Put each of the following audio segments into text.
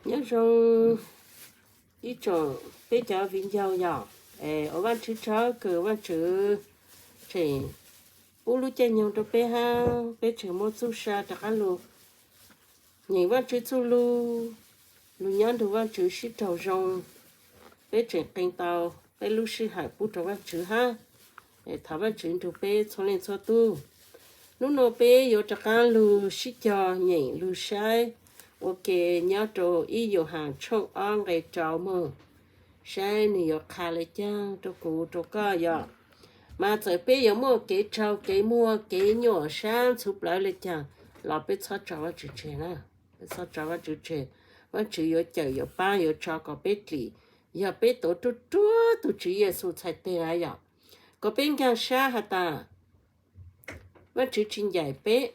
Nyob zoo ib tsoom peb cov viv ncaus yom, ua Vajtswv tsaug kws Vajtswv tseem pub lub caij nyoog rau peb hab peb tseem muaj txuj sa rov qab lug nyeem Vajtswv txuj lug, lug nyob nrug Vajtswv sib raug zoo, peb tseem qee tau peb lub sij hawm pub rau Vajtswv hab. Thov Vajtswv nrug peb txhua leej txhua tug. Hnub no peb yuav rov qab lug sib cog nyeem lug saib ua ke nyob rau ib Yauhas tshooj ob nqe rau moog, saib nwg yuav qha le caag rau kuv rau koj yom. Mas txawm peb yuav muaj kev tsaug kev muag kev nyuaj sab ntxhuv plawv le caag los peb txhob tso Vajtswv tseg na. Peb txhob tso Vajtswv tseg. Vajtswv yuav cawm yuav paab yuav tso kom peb dlim. Yog peb tuav ruaj ruaj tug Tswv Yexus txhais teg na yom, kom peb nkaag sab has tas Vajtswv tsi ncaim peb,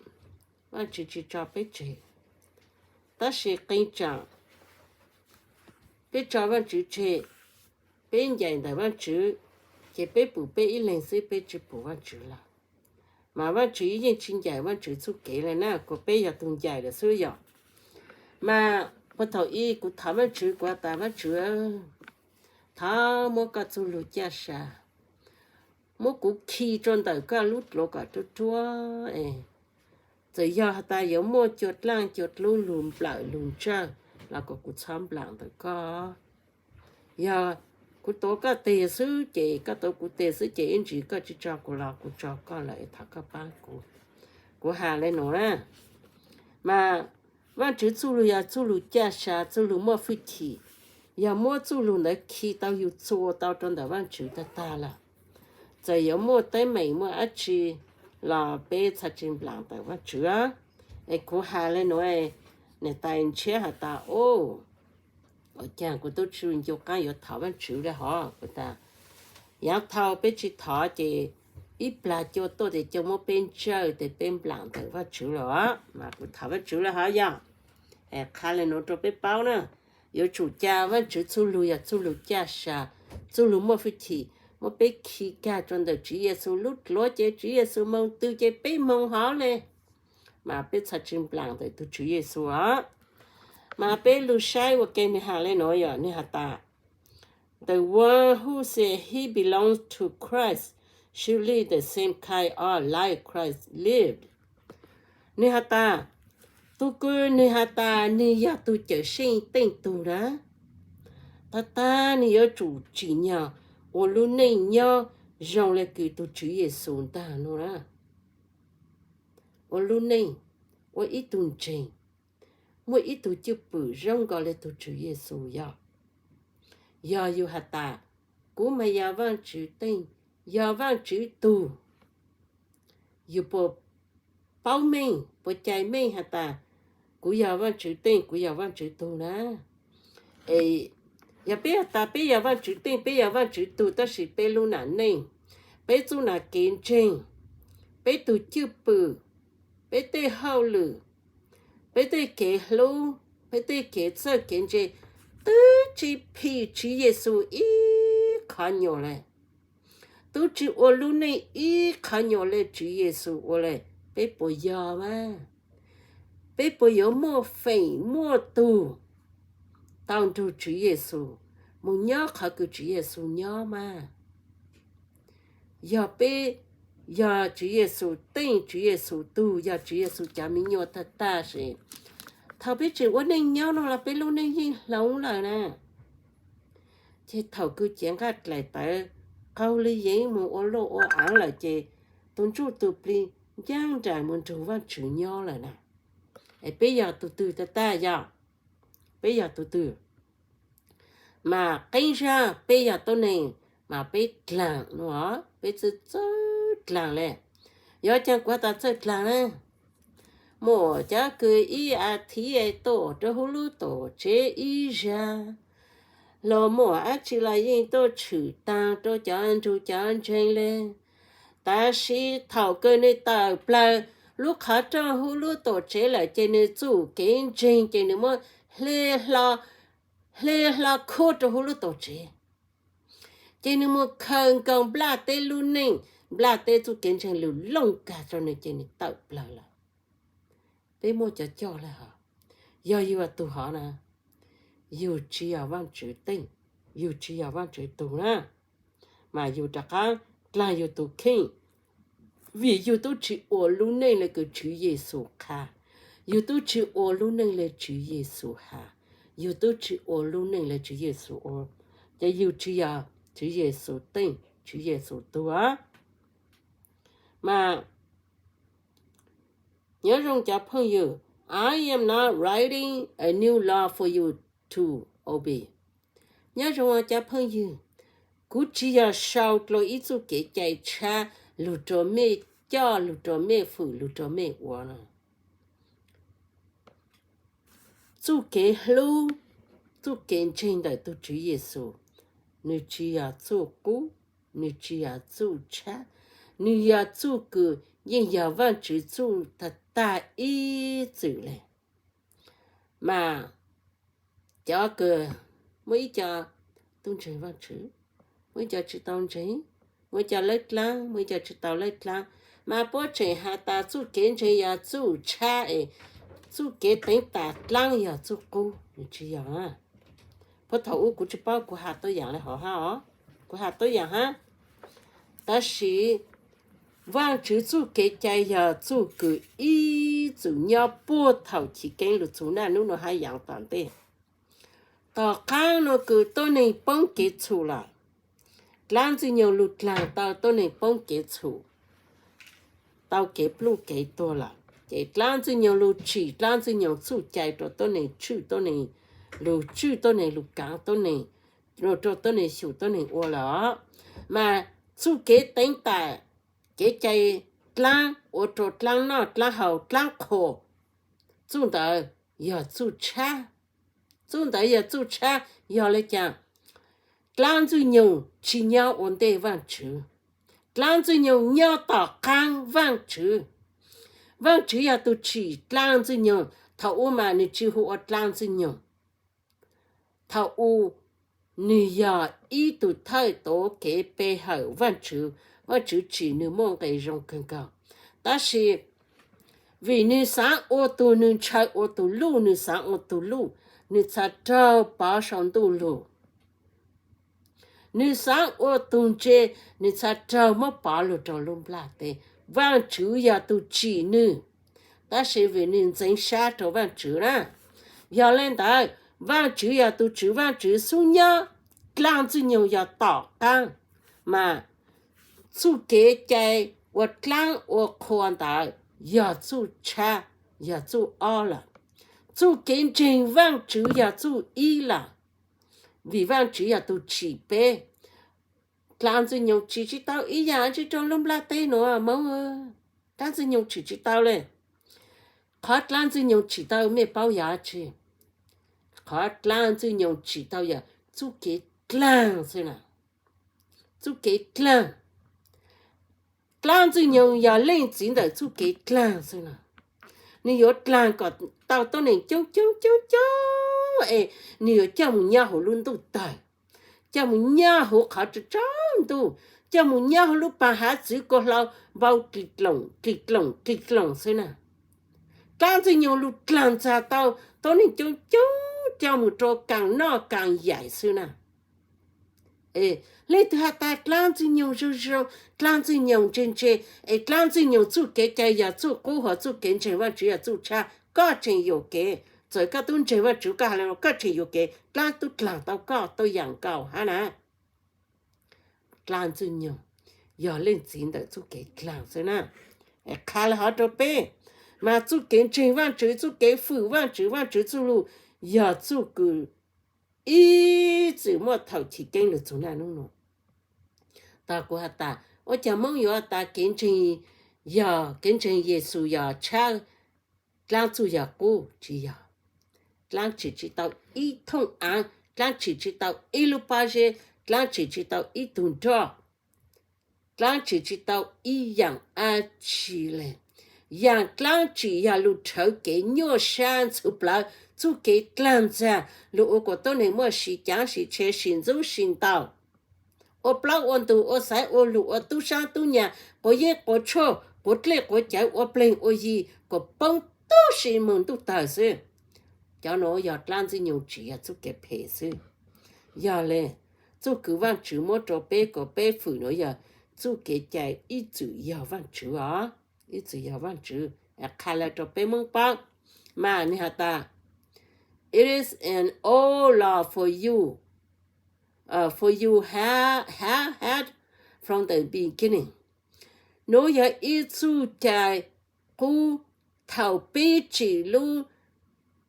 Vajtswv tsi tso peb tseg. Tab sis qee tsaam peb tso Vajtswv tseg, peb ncaim ntawm Vajtswv, ces peb pum peb ib leeg xwb, peb tsi pum Vajtswv lawm. Mas Vajtswv yeej tsi ncaim Vajtswv txuj kev le na, kuas peb yog tug ncaim lawm xwb yom. Mas puag thaum ub kuv thov Vajtswv, kuv has tas Vajtswv, thov muab koj txuj lug caj sa, muab kuv khi rua ntawm koj lub dluav kom ruaj ruaj es txawm yog has tas yuav muaj cua dlaaj cua dlub lug nplawm lug ntsawj los kom kuv txhob nplaam ntawm koj. Yog kuv tuav koj teg xwb ces, koj tuav kuv teg xwb ces ib ntsis koj tsi tso kuv los kuv tso koj lawm es thov koj paab kuv. Kuv has le nuav na. Mas Vajtswv txuj lug yog txuj lug caj sa, txuj lug muaj fwj chim. Yog muab txuj lug ntawd khi tau yug txua tau rua ntawm Vajtswv tag tag lawm. Txawm yuav muaj teeb meem muaj dab tsi los peb txhad tsi nplaam ntawm Vajtswv. Es kuv has le nuav, niam tais Ntshiab has tas, ua caag kuv tub tsi ncu qaab yuav thov Vajtswv le hov? Kuv tas, yaav thaus peb tsi thov ces ib plag cua tuaj tes cua muab peb ntsawj tes peb nplaam ntawm Vajtswv lawm. Mas kuv thov Vajtswv le hov yog, qha le nuav rua peb paub na. Yuav tsum ca Vajtswv txuj lug yog txuj lug caj sa, txuj lug muaj fwj chim, muab peb khi kag rua ntawm Tswv Yexus lub dluav ces Tswv Yexus moog tw ces peb moog hov le. Mas peb txhad tsi nplaam ntawm tug Tswv Yexus os. Mas peb lug saib ua ke nwg has le nuav yog nwg has tas, the one who says he belongs to Christ should live the same kind of life Christ lived. Nwg has tas, tug kws nwg has tas nwg yog tug Cawmseej teej tug na, tag tag nwg yuav tsum tsim nyog ua lub neej nyob zoo le kws tug Tswv Yexus ntag nuav na. Ua lub neej, ua ib tug ntseeg, muaj ib tug cwj pwm zoo nkaus le tug Tswv Yexus yog. Yog yug has tas, kuv mas yog Vaajtswv teej, yog Vaajtswv tug, yug puas paub meej, puas cai meej has tas, kuv yog Vaajtswv teej, kuv yog Vaajtswv tug na? Es yog peb has tas peb yog Vaajtswv teej, peb yog Vaajtswv tug, tab sis peb lub nam neej, peb txuj nam kev ntseeg, peb tug cwj pwm, peb tej hauj lwm, peb tej kev hlub, peb tej kev txawj kev ntse, twb tsi phim Tswv Yexus ib qho nyuas le, twb tsi ua lub neej ib qho nyuas le Tswv Yexus ua le, peb puas yog mas? Peb puas yuav muaj feem muaj tug tau nrug Tswv Yexus mus nyob qhov kws Tswv Yexus nyob mas? Yog peb yog Tswv Yexus teej, Tswv Yexus tug, yog Tswv Yexus cov me nyuam tag tag sis, thaum peb tseem ua neej nyob nuav los peb lub neej yeej hloov lawm na. Ces thaum kws ciav nqaj dlaim tawv qaug li yeev mus ua luj ua aav lawm ces tus ntsuj tus plig ncaaj nraim mus nrug Vaajtswv nyob lawm na. Es peb yog tug twg tag tag yog? Peb yog tug twg? Mas qee zag peb yog tuab neeg mas peb dlaag nuav, peb txawj txawj dlaag le. Yog caag kuv has tas txawj dlaag na? Muaj cov kws ib as thiv tuaj rua huv lub tuam tsev ib zag, los muaj dab tsi los yeej tuaj tshwm taag rua cov nrug cov ntseeg le. Tab sis thaum kws nwg tawm plawg lub qhov rooj huv lub tuam tsev lawm ces nwg txuj kev ntseeg ces nwg muab hle hlo, hle hlo khuab rua huv lub tuam tsev. Ces nwg mus khaws nkaus nplaj teb lub neej, nplaj teb txuj kev ntseeg lug looj kag rua nwg ces nwg tawm plawg lawm. Peb muaj cov coj le hov? Yog yug tug hov na? yug tsis yog Vaajtswv teej, yug tsis yog Vaajtswv tug na, mas yug rov qaab dlaag yug tug kheej, vim yug tub tsis ua lub neej le kws Tswv Yexus qha, yug tub tsis ua lub neej le Tswv Yexus has, yug tub tsis ua lub neej le Tswv Yexus ua, ces yug tsis yog Tswv Yexus teej, Tswv Yexus tug. Mas nyob zoo cov phooj ywg, I am not writing a new law for you to obey. Nyob zoo cov phooj ywg, kuv tsis yog sau dlua ib txuj kev cai tshab lug rua mej coj, lug rua mej fwm, lug rua mej ua no. Txuj kev hlub, txuj kev ntseeg ntawm tug Tswv Yexus, nwg tsis yog txuj qub, nwg tsis yog txuj tshab, nwg yog txuj kws yeej yog Vaajtswv txuj tag tag ib txwm le. Mas cov kws muaj ib co tub ntseeg Vaajtswv, muaj ib co tsis tau ntseeg, muaj ib co lawb dlaab, muaj ib co tsis tau lawb dlaab, mas puab tseem has tas txuj kev ntseeg yog txuj tshab es txuj kev teev tam dlaab yog txuj qub, nws tsis yog. Puag thaum ub kuv tsis paub, kuv has tuab yaam le hov hab os, kuv has tuab yaam hab. Tab sis Vaajtswv txuj kev cai yog txuj kws ib txwm nyob puag thaum chiv keeb lug txug naj nub nua hab yaav tom ntej. Tom qaab nua kws tuab neeg poob kev txhum lawm, dlaab Ntxwg Nyoog lug dlaag tau tuab neeg poob kev txhum, tau kev pluj kev tuag lawm, ces dlaab Ntxwg Nyoog lug tsim dlaab Ntxwg Nyoog txuj cai rua tuab neeg, tshwj tuab neeg, lug tshwj tuab neeg, lug kaav tuab neeg, rua tuab neeg xyum tuab neeg ua lawm. Mas txuj kev teev tam, kev cai dlaab ua rua dlaab noj dlaab haus dlaab qhuas, txuj ntawd yog txuj tshab. Txuj ntawd yog txuj tshab yog le caag? Dlaab Ntxwg Nyoog tsis nyob ua ntej Vaajtswv. Dlaab Ntxwg Nyoog nyob tom qaab Vaajtswv. Vaajtswv yog tug tsim dlaab Ntxwg Nyoog. Thaum ub mas nwg tsis hu ua dlaab Ntxwg Nyoog. Thaum ub nwg yog ib tug thawj tuav kev pe hawm Vaajtswv. Vaajtswv tsim nwg muaj nqe zoo kawg nkaus. Tab sis vim nwg xaav ua tug, nwg ntshaw ua tug luj, nwg xaav ua tug luj, nwg txhad raug pov sau ntuj lug. Nwg xaav ua tug ntse, nwg txhad raug muab pov lug rua lub nplaj teb. Vaajtswv yog tug tsim nwg, tab sis vim nwg ntxeev sab rua Vaajtswv na. Yog le ntawd, Vaajtswv yog tug Tswv, Vaajtswv xub nyob, dlaab Ntxwg Nyoog yog tom qaab. Mas txuj kev cai ua dlaab ua qhua ntawd yog txuj tshab, yog txuj ob lawm. Txuj kev ntseeg Vaajtswv yog txuj ib lawm, vim Vaajtswv yog tug tsim peb. Dlaab Ntxwg Nyoog tsim tsis tau ib yaam tsi rua lub nplaj teb nuav Moob. Dlaab Ntxwg Nyoog tsim tsis tau le. Qhov dlaab Ntxwg Nyoog tsim tau mej paub yog dlaab tsi? Qhov dlaab Ntxwg Nyoog tsim tau yog txuj kev dlaag xwb na. Txuj kev dlaag. Dlaab Ntxwg Nyoog yog leej txiv ntawm txuj kev dlaag xwb na. Nwg yuav dlaag kom tau tuab neeg coob coob coob coob es nwg yuav coj mus nyob huv lub ntuj tawg, coj mus nyob huv qhov tsaus ntuj, coj mus nyob huv lub paag hav txwv kua hlau npau dlig dloom dlig dloom dlig dloom xwb na. Dlaab Ntxwg Nyoog lug dlaag txag tau tuab neeg coob coob coj mus rua kaam noj kaam yaim xwb na. Leej twg has tas dlaab Ntxwg Nyoog zoo zoo, dlaab Ntxwg Nyoog ntse ntse, es dlaab Ntxwg Nyoog txuj kev cai yog txuj qub, hos txuj kev ntseeg Vaajtswv yog txuj tshab, koj tseem yuam kev. Txawm koj tub ntseeg Vaajtswv, koj has le nuav koj tseem yuam kev, dlaab tub dlaag tau koj tuab yaam nkaus hab na. Dlaab Ntxwg Nyoog yog leej txiv ntawm txuj kev dlaag xwb na. Qha le hov rua peb, mas txuj kev ntseeg Vaajtswv, txuj kev fwm Vaajtswv, Vaajtswv txuj lug yog txuj kws ib txwm muaj thaum chiv keeb lug txug naj nub nuav. Tog kuv has tas, ua caag Moob yuav has tas kev ntseeg, yog kev ntseeg Yexus yog tshab, dlaab txuj yog qub? Tsis yog. Dlaab tsim tsis tau ib thooj aav, dlaab tsim tsis tau ib lub pob zeb, dlaab tsim tsis tau ib tug nroj, dlaab tsim tsis tau ib yaam dlaab tsi le. Yaam dlaab tsim yog lug rhawv kev nyuaj sab ntxhuv plawv, txuj kev dlaag ntxag, lug ua kuas tuab neeg muaj si caav si tshe, si ntxub si ntau, ua plaub ua ntug, ua xaiv ua lug, ua tub saab tub nyag, quav yeeb quav tshuaj, quav dlej quav cawv, ua pleg ua yi, kuas poob tub si moog ntuj tawg xwb. Cov nuav yog dlaab Ntxwg Nyoog, tsi yog txuj kev phem xwb. Yog le, txuj kws Vaajtswv muab rua peb kuas peb fwm nuav yog txuj kev cai ib txwm yog Vaajtswv os, ib txwm yog Vaajtswv qha lawm rua peb Moob paub. Mas nwg has tas, it is an old law for you, uh, for you have, have had from the beginning. Nuav yog ib txuj cai qub thaus peb tsim lub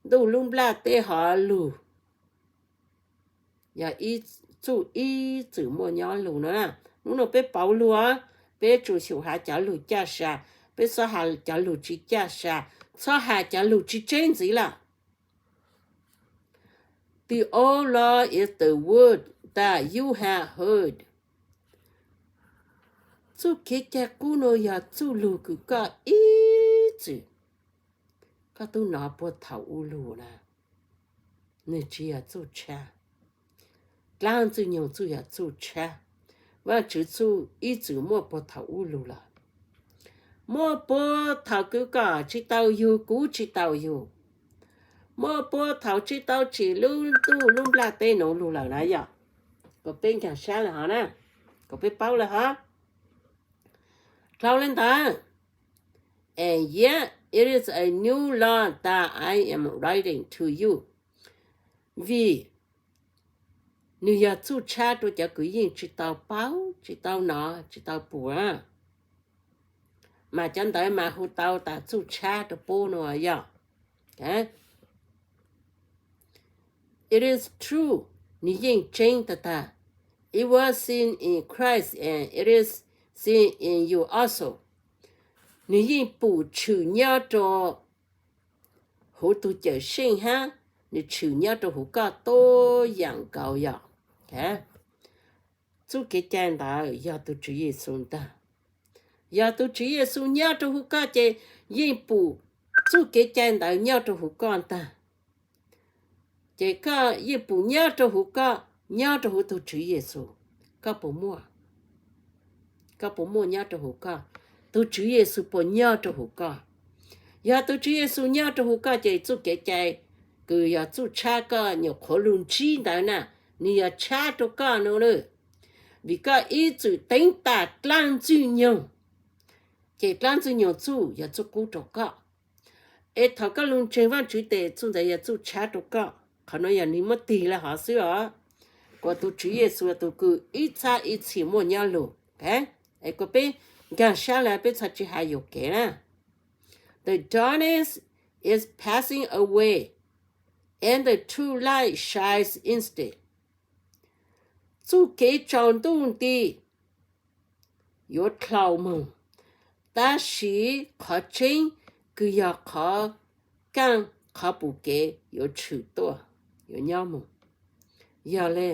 ntuj lub nplaj teb hov lug. Yog ib txuj ib txwm muaj nyob lug nuav. Nub nuav peb pauv lug, peb tsuas xyum has cov lug caj sa, peb txhob has cov lug tsi caj sa, txhob has cov lug tsi tseeb ntxiv lawm. The old law is the word that you have heard. Txuj kev cai qub nuav yog txuj lug kws koj ib txwm, koj tub nov puag thaum u lug na. Nwg tsi yog txuj tshab. Dlaab Ntxwg Nyoog txuj yog txuj tshab. Vaajtswv txuj ib txwm muaj puag thaum u lug lawm. Muaj puag thaum kws koj tsi tau yug, kuv tsi tau yug. Muaj puag thaum tsi tau tsim lub ntuj lub nplaj teb nuav lug lawm na yom. Kuas peb nkaag sab lawm hov na, kuas peb paub lawm hov. Dlhau le ntawd, and yet it is a new law that I am writing to you. Vim nwg yog txuj tshab rua cov kws yeej tsi tau paub, tsi tau nov, tsi tau pum. Mas cov ntawd mas hu tau tas txuj tshab rua puab nuav yog. It is true, nwg yeej tseeb tag tag. It was seen in Christ and it is seen in you also. Nwg yeej pum tshwm nyob rua huv tug Cawm Seej hab nwg tshwm nyob rua huv koj tuab yaam nkaus yom. Txuj kev cai ntawd yog tug Tswv Yexus ntag. Yog tug Tswv Yexus nyob rua huv koj ces yeej pum txuj kev cai ntawd nyob rua huv koj ntag. Ces koj yeej pum nyob rua huv koj, nyob rua huv tug Tswv Yexus, koj puas muaj? Koj puas muaj nyob rua huv koj? Tug Tswv Yexus puas nyob rua huv koj? Yog tug Tswv Yexus nyob rua huv koj ces txuj kev cai kws yog txuj tshab koj nyuam qhuav lug ntsib ntawd na, nwg yog tshab rua koj nuav lawm. Vim koj ib txwm teev tam dlaab Ntxwg Nyoog, ces dlaab Ntxwg Nyoog txuj yog txuj qub rua koj. Es thaum koj lug ntseeg Vaajtswv tes txuj ntawd yog txuj tshab rua koj. Qhov nuav yog nwg muab tig le hov xwb os. Kuas tug Tswv Yexus tug kws ib txhab ib txhis muaj nyob lug. Es kuas peb nkaag sab le, peb txhad tsi has yuam kev na. The darkness is passing away, and the true light shines instead. Txuj kev tsaus ntuj nti yuav dlhau moog, tab sis qhov tseeb kws yog qhov kaaj qhov pum kev yuav tshwm tuaj, yuav nyob moog. Yog le,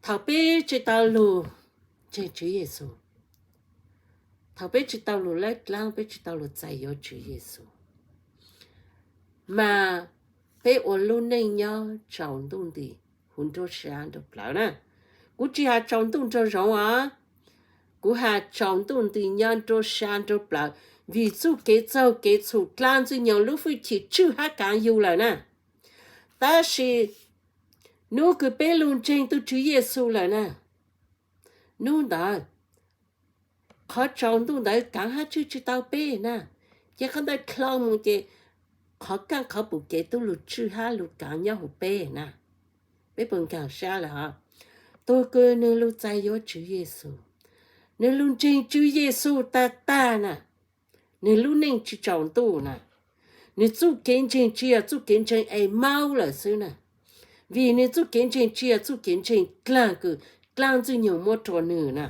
thaum peb tsi tau lug ntseeg Tswv Yexus, thaum peb tsi tau lug laib dlaab, peb tsi tau lug txais yuav Tswv Yexus, mas peb ua lub neej nyob tsaus ntuj nti huv nruab sab nruab plawv na. Kuv tsi has tsaus ntuj nraug zoov os, kuv has tsaus ntuj nti nyob nruab sab nruab plawv, vim txuj kev txaug kev txhum dlaab Ntxwg Nyoog lub fwj chim tswj hab kaav yug lawm na. Tab sis nub kws peb lug ntseeg tug Tswv Yexus lawm na, nub ntawd qhov tsaus ntuj ntawd kaav hab tswj tsi tau peb na. Ces qhov ntawd dlhau moog ces qhov kaaj qhov pum kev tub lug tswj hab lug kaav nyob huv peb na. Peb puas nkaag sab le hov? Tug kws nwg lug txais yuav Tswv Yexus, nwg lug ntseeg Tswv Yexus tag tag na, nwg lub neej tsi tsaus ntuj na. Nwg txuj kev ntseeg tsi yog txuj kev ntseeg Emaus lawm xwb na. Vim nwg txuj kev ntseeg tsi yog txuj kev ntseeg dlaag kws dlaab Ntxwg Nyoog muab rua nwg na.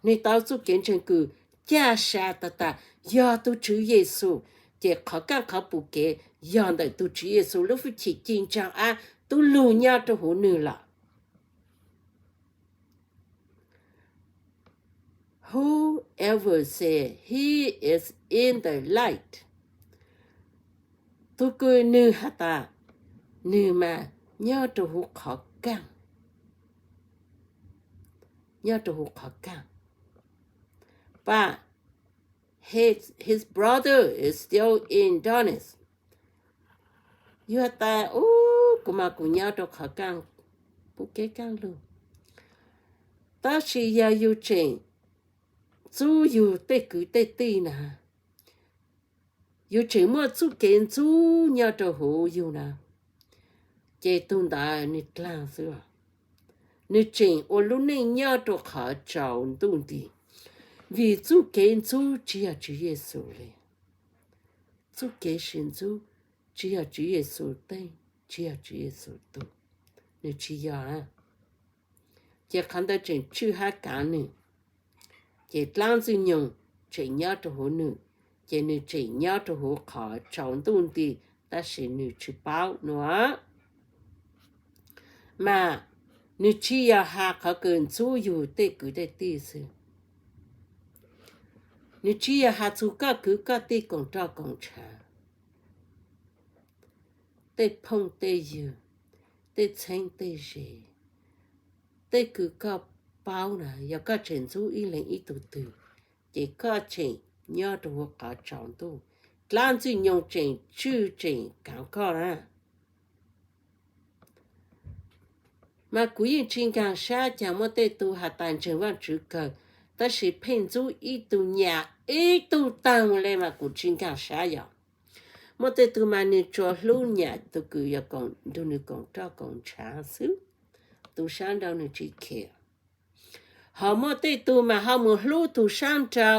Nwg tau txuj kev ntseeg kws caj sa tag tag yog tug Tswv Yexus, ces qhov kaaj qhov pum kev yog ntawm tug Tswv Yexus lub fwj chim ci ntsaa ab tub lug nyob rua huv nwg lawm. Whoever says he is in the light, tug kws nwg has tas nwg mas nyob rua huv qhov kaaj, nyob rua huv qhov kaaj, but his, his brother is still in darkness. Yug has tas, ub, kuv mas kuv nyob rau qhov kaaj, pub kev kaaj lug. Tab sis yog yug tseem ntxub yug tej kwv tej tij na, yug tseem muaj txuj kev ntxub nyob rau huv yug na, ces tug ntawd nwg dlaag xwb. Nwg tseem ua lub neej nyob rau qhov tsaus ntuj nti, vim txuj kev ntxub tsi yog Tswv Yexus le. Txuj kev sim ntxub tsi yog Tswv Yexus teej, tsi yog Tswv Yexus tug, nwg tsi yog. Ces qhov ntawd tseem tswj hab kaav nwg. Ces dlaab ntxwg nyoog tseem nyob rau huv nwg, ces nwg tseem nyob rau huv qhov tsaus ntuj nti, tab sis nwg tsi paub no. Mas nwg tsi yog has qhov kws ntxub yug tej kwv tej tij xwb. Nwg tsi yog has txug koj kwv koj tij koom roj koom tshaav, tej phooj tej ywg, tej txheeb tej ze, tej kws koj paub na, yog koj tseem ntxub ib leeg ib tug twg, ces koj tseem nyob rau huv qhov tsaus ntuj, dlaab ntxwg nyoog tseem tswj tseem kaav koj na. Mas kuv yeej tsi nkaag sab caag muaj tej tug has tas ntseeg Vaajtswv kawg, tab sis pheej ntxub ib tug nyam ib tug taag le mas kuv tsi nkaag sab yog. Muaj tej tug mas nwg tsuas hlub nyam tug kws yog nrug nwg koom roj koom tshaav xwb, tug sab nrau nwg tsi kheev. Ho muaj tej tug mas ho mus hlub tug sab nrau,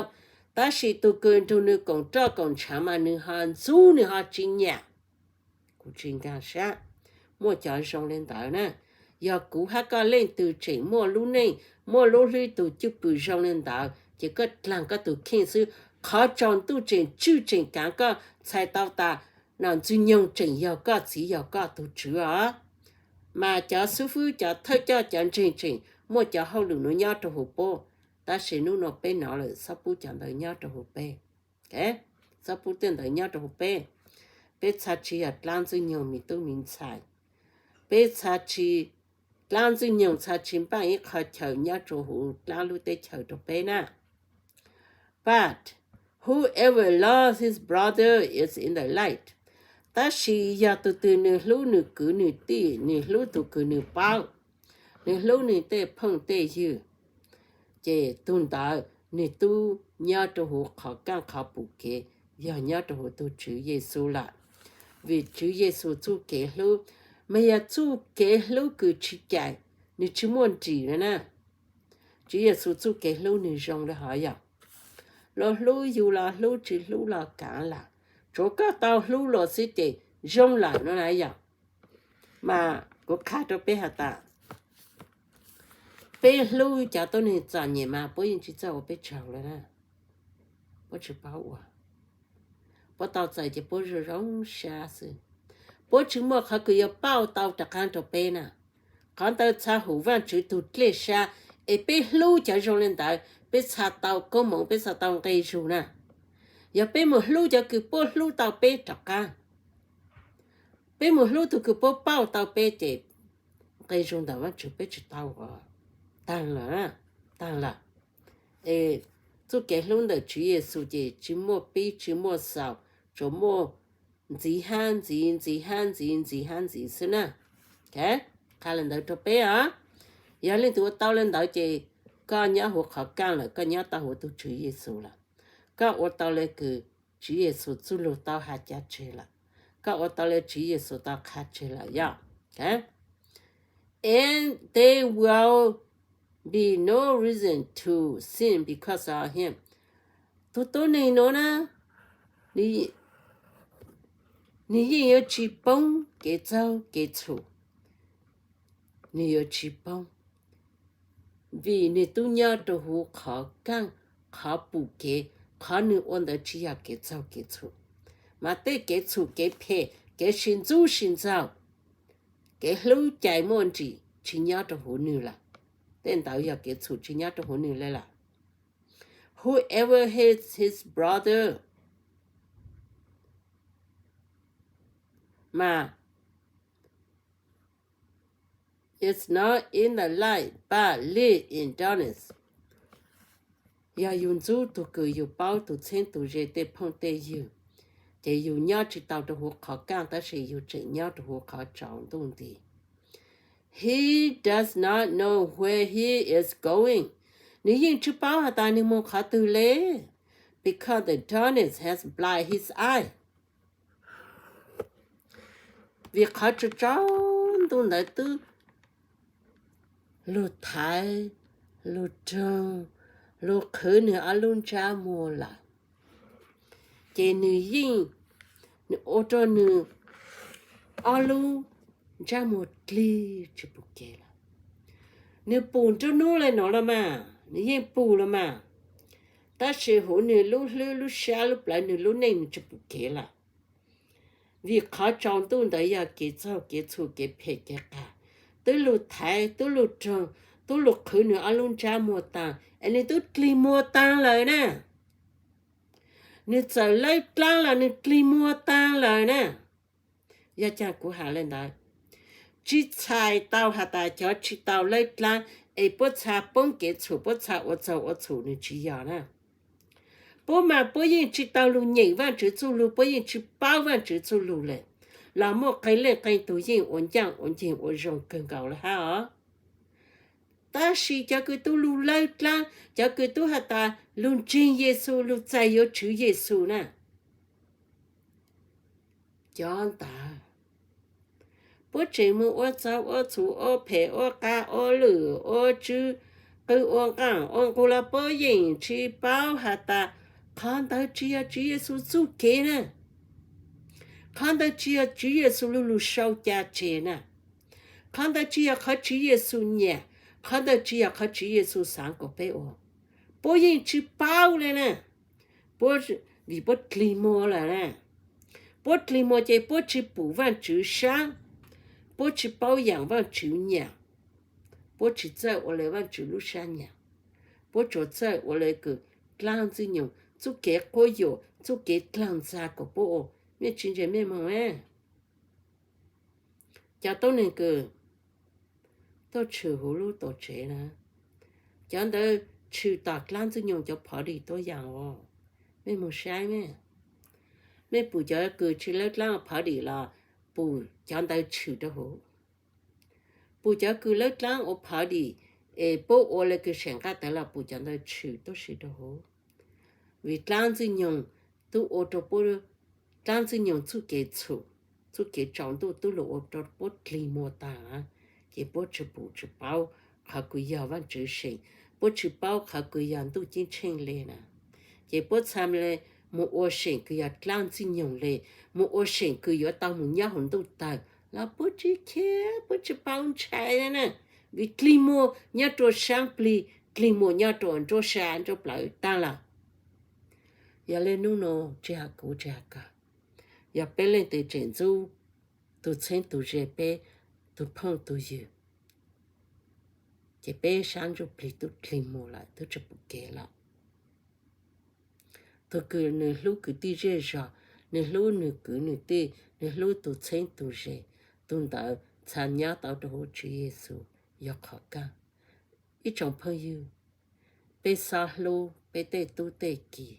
tab sis tug kws nrug nwg koom roj koom tshaav mas nwg ho ntxub nwg ho tsi nyam. Kuv tsi nkaag sab, muaj cov zoo le ntawd na. Yog kuv hab koj leej twg tseem muaj lub neej, muaj lub hlwb tug cwj pwm zoo le ntawd, ces koj dlaag koj tug kheej xwb. Qhov tsaus ntuj tseem tswj tseem kaav koj, txhais tau tas nom ntxwg nyoog tseem yog koj txiv yog koj tug tswv os. Mas cov xub fwb cov thawj coj cov ntseeg tseem muaj cov hauj lwm nuav nyob rau huv puab, tab sis nub nua peb nov lawm, txhob pub cov ntawd nyob rau huv peb. Txhob pub tej ntawd nyob rau huv peb. Peb txha tsi yog dlaab ntxwg nyoog me tub me ntxhais. Peb txha tsi, dlaab ntxwg nyoog txha tsi npaaj ib qho chaw nyob rua huv dlaab lub teb chaws rua peb na. But whoever loves his brother is in the light. Tab sis yog tug twg nwg hlub nwg kwv nwg tij, nwg hlub tug kws nwg paub, nwg hlub nwg tej phooj tej ywg, ces tug ntawd nwg tub nyob rua huv qhov kaaj qhov pum kev, yog nyob rua huv tug Tswv Yexus lawm. Vim Tswv Yexus txuj kev hlub mas yog txuj kev hlub kws tsi cais, nwg tsi muaj nrim le na. Tswv Yexus txuj kev hlub nwg zoo le hov yog, luag hlub yug los hlub tsi hlub los kaav lawm, tsuav koj tau hlub luag xwb ces zoo lawm no na yog. Mas kuv qha rua peb has tas, peb hlub cov tuab neeg txom nyem mas puab yeej tsi txawj ua peb tsaug le na. Puab tsi paub ua, puab tau txais ces puab zoo zoo sab xwb. Puab tsi muaj qhov kws yuav pauj tau rov qaab rua peb na. Qhov ntawd txha hum Vaajtswv tug dlej sab, es peb hlub cov zoo le ntawd peb txha tau koob moov, peb txha tau nqe zug na. Yog peb mus hlub cov kws puab hlub tau peb rov qaab, peb mus hlub tug kws puab pauj tau peb ces nqe zug ntawm Vaajtswv peb tsi tau. Taag lawm, taag lawm. Es txuj kev hlub ntawm Tswv Yexus ces tsi muaj pib tsi muaj xaus, tsuas muaj ntxiv hab ntxiv, ntxiv hab ntxiv, ntxiv hab ntxiv xwb na. Qha le ntawd rua peb os. Yog leej twg ua tau le ntawd ces koj nyob huv qhov kaaj lawm, koj nyob tau huv tug Tswv Yexus lawm. Koj ua tau le kws Tswv Yexus txuj lug tau has cav tseg lawm. Koj ua tau le Tswv Yexus tau qha tseg lawm yog. And there will be no reason to sin because of him. Tug tuab neeg nuav na, nwg yeej yuav tsi poob kev txaug kev txhum. Nwg yuav tsi poob, vim nwg tub nyob rua huv qhov kaaj qhov pum kev, qhov nwg ua ntawd tsi yog kev txaug kev txhum. Mas tej kev txhum kev phem, kev sim ntxub sim ntxaug, kev hlub cais muaj nrim tsi nyob rua huv nwg lawm. Tej ntawd yog kev txhum tsi nyob rua huv nwg le lawm. Whoever hates his brother mas is not in the light but live in darkness. Yog yug ntxub tug kws yug paub, tug txheeb tug ze, tej phooj tej ywg, Ces yus nyob tsis tau rau hauv qhov kaj, tab sis yus tseem nyob rau hauv qhov tsaus ntuj nti. He does not know where he is going. Nws yeej tsis paub has tas nws mus qhov twg le, because the darkness has blind his eye. Vim qhov tsaus tsaus ntuj ntawd twb lug thaiv, lug roog, lug qhwv nws ob lub ntsab muag lawm. Ces nws yeej, nws ua rau nws ob lub ntsab muag dlig tsis pum kev lawm. Nws pum nruab hnub le no los mas, nws yeej pum los mas, tab sis huv nws lub hlwb lub sab lub plawv nws lub neej nws tsis pum kev lawm. Vim qhov tsaus ntuj ntawd yog kev txaug kev txhum kev phem kev qas, twb lug thaiv twb lug roog, twb lug qhwv nws ob lub ntsab muag taag es nws twb dlig muag taag lawm na. Nws txawm lawb dlaab los nws dlig muag taag lawm na. Yog caag kuv has le ntawd, tsis txhais tau has tas cov tsis tau lawb dlaab es puab txha poob kev txhum puab txha ua txaug ua txhum, nws tsis yog na. Puab mas puab yeej tsis tau lug nyeem Vaajtswv txuj lug, puab yeej tsis paub Vaajtswv txuj lug le, los muaj qee leej qee tug yeej ua ncaaj ua nceeg ua zoo kawg nkaus le hab os. Tab sis cov kws tub lug lawb dlaab, cov kws tub has tas lug ntseeg Yexus lug txais yuav Tswv Yexus na, cov ntawd puab tseem mus ua txaug ua txhum ua phem ua qas ua lwm ua tsw, qw ua nqaaj ua nqus los puab yeej tsis paub has tas qhov ntawd tsis yog Tswv Yexus txuj kev na. Qhov ntawd tsis yog Tswv Yexus lug lug sau ca tseg na. Qhov ntawd tsis yog qhov Tswv Yexus nyiam, qhov ntawd tsis yog qhov Tswv Yexus xaav kom peb ua. Puab yeej tsis paub le na. Puab, vim puab dlig muag lawm na. Puab dlig muag ces puab tsis pum Vaajtswv sab, puab tsis paub yaam Vaajtswv nyiam, puab tsis txawj ua le Vaajtswv lub sab nyiam, puab tsuas txawj ua le kws dlaab Ntxwg Nyoog txuj kev quab yuam, txuj kev dlaag ntxa kom puab ua. Mej tsis ntseeg mej moog. Cov tuab neeg kws tuaj tshwm huv lub tuam tsev na, cov ntawd tshwm tom dlaab Ntxwg Nyoog cov phov dim tuab yaam os. Mej moog saib mej, mej pum cov kws tsis lawb dlaab ua phov dim los pum cov ntawd tshwm rau huv. Pum cov kws lawb dlaab ua phov dim es puab ua le kws seem nqaj tawv los pum cov ntawd tshwm tuab si rau huv. Vim dlaab Ntxwg Nyoog tub ua rau puab, dlaab Ntxwg Nyoog txuj kev txhum, txuj kev tsaus ntuj tub lug ua rau puab dlig muag taag na. Ces puab tsis pum tsis paub qhov kws yog Vaajtswv seem, puab tsis paub qhov kws yog ntuj ceeb tsheej le na. Ces puab txha le mus ua seem kws yog dlaab Ntxwg Nyoog le, mus ua seem kws yuav tau mus nyob huv ntuj tawg los puab tsis khiav, puab tsis paub ntshai na. Vim dlig muag nyob rua saab plig, dlig muag nyob rua nruab sab nruab plawv taag lawm. Yog le nub nua tsis has kuv tsis has koj, yog peb leej twg tseem ntxub tug txheeb tug ze peb, tug phooj tug ywg, ces peb sab ntsuj plig tub dlig muag lawm, tub tsis pum kev lawm. Tug kws nwg hlub kwv tij zej zog, nwg hlub nwg kwv nwg tij, nwg hlub tug txheeb tug ze, tug ntawd txha nyob tau rua huv Tswv Yexus yog qhov kaj. Ib tsoom phooj ywg, peb xob hlub peb tej tub tej ki,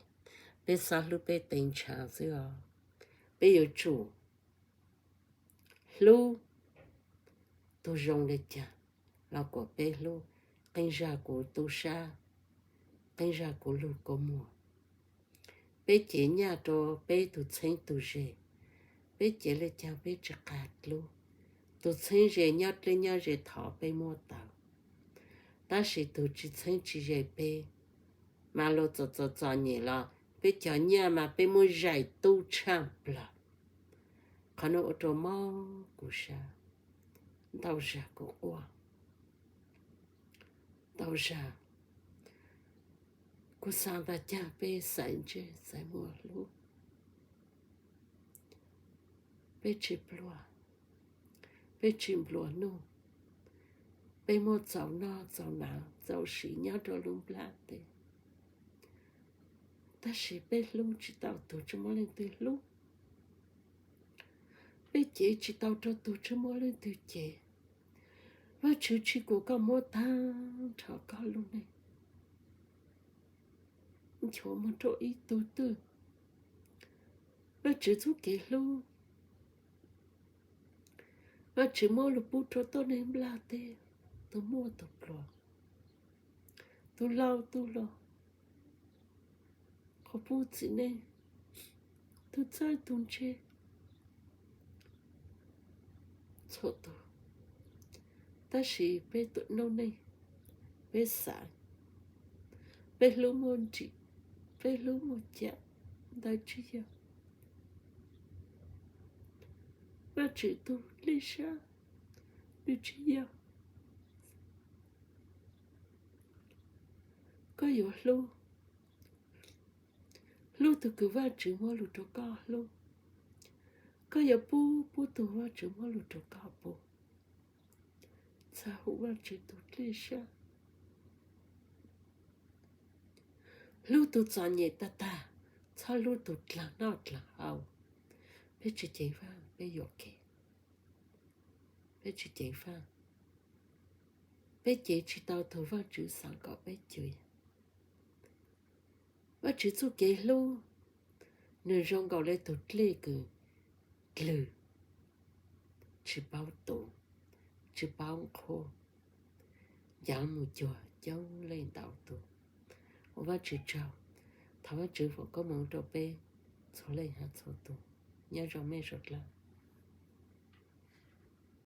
peb xob hlub peb tee ntshaav xwb os. Peb yuav tsum hlub tug zoo le caag los kuas peb hlub. Qee zag kuv tu sab, qee zag kuv lug kua muag. Peb cev nyaj rua peb tug txheeb tug ze, peb cev le caag peb tsi qas dlub. Tug txheeb ze nyob dleb nyob ze thov peb muab tau, tab sis tug tsi txheeb tsi ze peb mas luag txom txom txom nyem los peb cov nyaj mas peb muab zais tub tshaaj plawg. Qhov nuav ua rua mob kuv sab. Ntau zag kuv quaj, ntau zag kuv xaav tas caag peb xaiv ntsej xaiv muag hlub. Peb tsi pluag, peb tsi nplua nuj, peb muaj txaus noj txaus hnav txaus siv nyob rua lub nplaj teb, tab sis peb hlub tsi tau tug tsi muaj leej twg hlub, peb cev tsi tau rua tug tsi muaj leej twg cev. Vaajtswv tsi kuas koj muab taag nrho koj lub neej nchuav moog rua ib tug twg. Vajtswv txuj kev hlub, Vajtswv muab lug pub rua tuab neeg nplaj teb, tug muaj tug pluag, tug laug tug luag, qhov pub txiv neej, tug txawj tug ntse, txhua tug. Tab sis peb tuam noob neej, peb xav, peb hlub muaj nrim, peb hlub muaj cam, ntawd tsi yog Vajtswv tug dlej sab, nws tsi yog. Koj yuav hlub, hlub tug kws Vajtswv muab lug rua koj hlub. Koj yuav pub, pub tug Vajtswv muab lug rua koj pub. Txhaj hum Vajtswv tug dlej sab. Hlub tug txom nyem tag tag, txhob hlub tug dlaag noj dlaag haus. Peb tsi ceev faj, peb yuam kev. Peb tsi ceev faj, peb ceev tsi tau tug Vajtswv xaav kom peb ceev. Vajtswv txuj kev hlub, nws zoo nkaus le tug dlej kws dlwg, tsi paub tu, tsi paub nqhuab, ncav mus cuag coob leej ntau tug. Ua Vajtswv tsaug, thov Vajtswv foom koob moov rua peb txhua leej hab txhua tug. Nyob zoo mej suav dlawg.